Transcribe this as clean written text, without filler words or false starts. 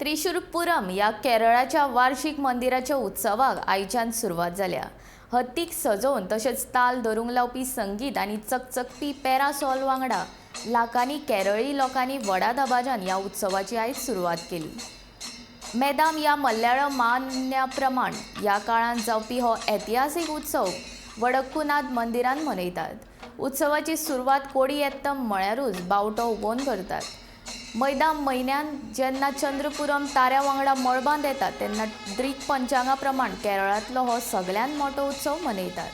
त्रिशूरपुरम ह्या केरळाच्या वार्षिक मंदिराच्या उत्सवाक आयच्यान सुरवात जाल्या. हत्तीक सजोवन तशेंच ताल धरूंक लावपी संगीत आनी चकचकपी पॅरासॉल वांगडा लाखांनी केरळी लोकांनी व्हडा दबाज्यान ह्या उत्सवाची आयज सुरवात केली. मेदाम ह्या मल्याळम मान्या प्रमाण ह्या काळांत जावपी हो ऐतिहासीक उत्सव वडक्कुनाथ मंदिरांत मनयतात. उत्सवाची सुरवात कोडी येत्तम म्हळ्यारूच बावटो उबोवन करतात. मैदाम म्हयन्यांत जेन्ना चंद्रपुरम ताऱ्या वांगडा मळबांत येता तेन्ना द्रीक पंचांगा प्रमाण केरळांतलो हो सगळ्यांत मोटो उत्सव मनयतात.